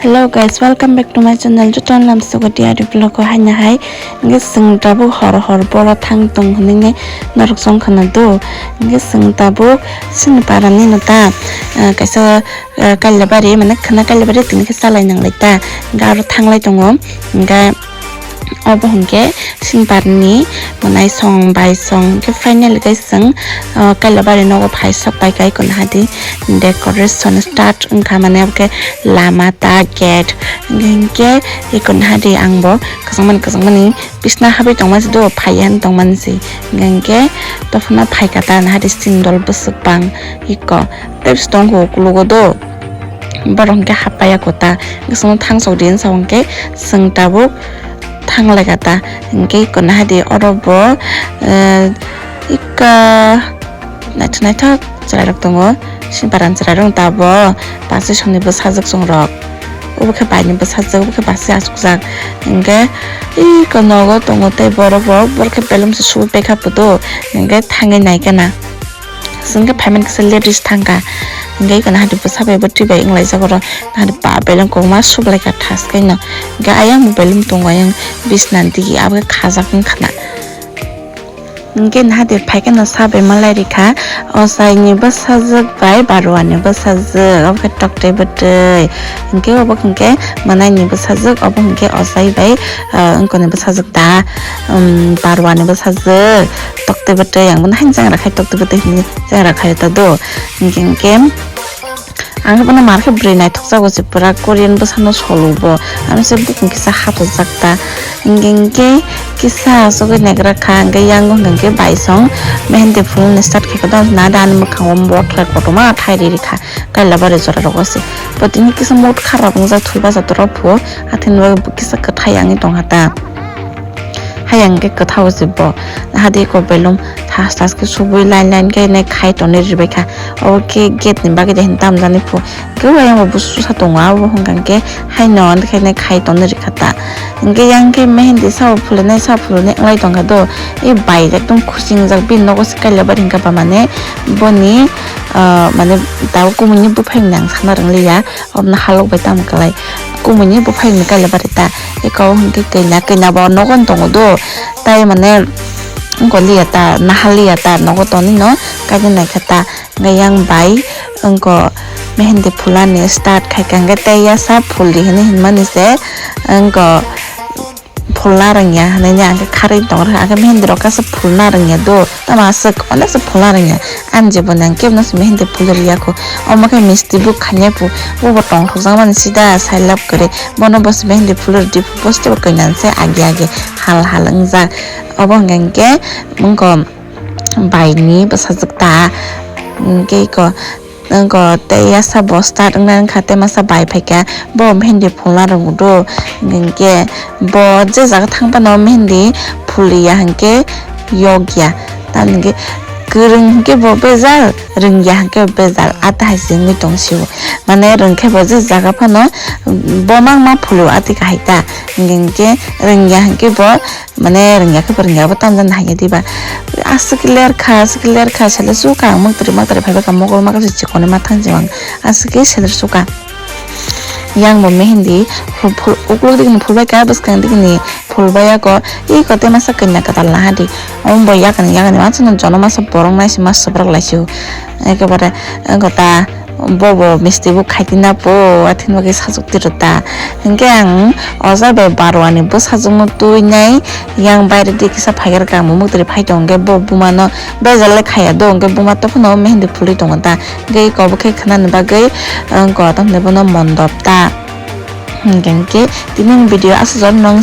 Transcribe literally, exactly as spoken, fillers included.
Hello guys, welcome back to my channel. Jotono lamsogo diari vlog o haina hai. Hingke chwng tabuk hor hor boro thang tong hinui norok song khana do. Hingke chwng tabuk sini para ni no ta, ah, kaisa, ah, Kailabari, mane khana Kailabari tini khe salai nang lai ta. Hingke aro thang lai tongo. Hingke obo hingke sini para ni mwnai song bai song hingke final guys chwng, ah, Kailabari nogo phai sok pai kai kun hadi decoration start wngkha mane obo khe lama ta gate hingke hingke ikon hadi ang bo kwchangmani kwchangmani bisna habwi tongma si do phaiya tongmani si hingke tophuno phaika ta hadi sindol bwswk bang iko tei bwswk tongkho ukologo do borok hingke hapaiya kota bwswkno thangsok di hinsa hingke chwng tabuk thang lai kata hingke iko hadi oro bo, eh, ika. Naithok naithok chwrairok tongo. Sini para ni chwrairok tabuk basui songni bwsajwk chwng rok. Obo khe baini bwsajwk, obo khe basui achukjak. Hingkhe iko nogo tongo tei borok rok, borok khe belum se subui paikha puto. Hingkhe thangwi naikhe na. Chwng khe phaimani kisa ladies thangkha. Hingkhe iko nahadi bwsa bai bo twi bai wnglaijak oro. Nahadi ba belum kwbangma suklaikha thas khe no. Hingkhe ayang bo belum tongo, ayang bisna digi abo khe khajak wngkha na. Hingke naha de phaikhe no sabai malai rikha, ochaini bwsajwk bai baruani bwsajwk, obo khe toktwi bwtwi. Hingke obo hingke mwnaini bwsajwk, obo hingke ochai bai, ah, wngkoni bwsajwk ta, um, baruani bwsajwk, toktwi bwtwi. Ang bono haino changra khai toktwi bwtwi hinwi changra khai ta do. Hingke hingke. Ang khe bono mar khe bwrwi naithokjago se pura Korean bwsano solo bo. Ano se bukung kisa hathajak ta. Hingke hingke kisa asugwi nagra kha, hingke yango hingke hingke baisong mehendi phulni start khe kotor na da ani mwkhango bo khlai kotorma thai ri rikha. Kaila bari jora rogo se. Bo tini kisa mood kharap wngjak thulba joto rok phu. Hathini bagwi bo kisa kwthai wngwi tongkha ta. Hayang khe kwthao se bo. Hadi ko belum thas thas khe subui line line khe nai khai tonwi ribai kha. Obo khe gate ni bagwi de hin tam jani phu. Khe ayang bo busu sa tongo, abo hwnka khe haino khe nai khai tonwi rikha ta. Hingke yang khe mehendi sao phulunai sao phulunai wngwi tongkha do. E bai ekdom khuching jak bini nogo se kaila bari hingka ba mane boni, ah, mane tabuk kumui ni buphang nang sana rwngli ya. Obwno halok bai tamo kwlai. Kumui ni buphang ni kaila bari ta. Eko hwnkhe kanya, kanya bo nogo tongo do. Tai mane wngkha liya ta, naha liya ta, nogo toni no kaisa naikha ta. Hwnkhe yang bai wngkha mehendi phulani start khaikha, hwnkhe tei yasa phuldi hinwi hinmani se wngkha. Phulna rwngya hinwi ang khe kharwi tong rwkha, ang khe mehendi rok kasa phulna rwngya do, tamo aswk onek se phulna rwngya. Ani jeboni ang kebo no se mehendi phulwi rwya kho, omo khe misti bo khainai phu, bo bo tongthokjak mani sida sailab kwrwi, bono bo se mehendi phulwi rwdi phu, bo se bo kainan se age age hal hal wngjak. Obo hwnkha hwnkhe wngkha baini bwsajwk ta, hwnkhe eko. Wngkha tei yasa bo start wngna wngkha tei masa bai phaikha bo mehendi phulna rwngdo hwnkhe bo je jaga thang phano mehendi phuliya hwnkhe yokya tamni hwnkhe kwrwng hwnkhe bo bejal rwngya hwnkhe bo bejal ata hai se wngwi tong sio mane rwngkhe bo je jaga phano bo mangma phulio ati kahai ta hwnkhe rwngya hwnkhe bo. Mane rwngya khe bo rwngya bo tamjani haiya diba. Aswk ler kha, aswk ler kha, sele su kha, mwtwrwi mwtwrwi phaibai kha, mokol ma khe se chikoni ma thang jemang. Aswk khe sele su kha. Yang bo mehendi phul, phul, ukulok digi ni phul bai kha, bwskang digi ni phul bai ya ko. Iko tei masa kanya kwtal naha di. Omo bo yakni, yakni, ma chwngno jono masa borok nai se ma swbrak lai se o. Ekebare, wngkha ta. Bobo misti bo khaiti na po, athini bagwi sajwk tiro ta. Hinkhe ang o jaga bai baruani bwsajwkno twi nai, yang baire di kisa phaigar kha, ang bo mwtwrwi phai tongo, hinkhe bo buma no bejal le khaiya do, hinkhe buma to phano mehendi phulwi tongo ta. Hinkhe eko bo khe khwnani bagwi, wngkha tamo hinwi bono mondop ta. Hinkhe, hinkhe tini ni video aswk jora no.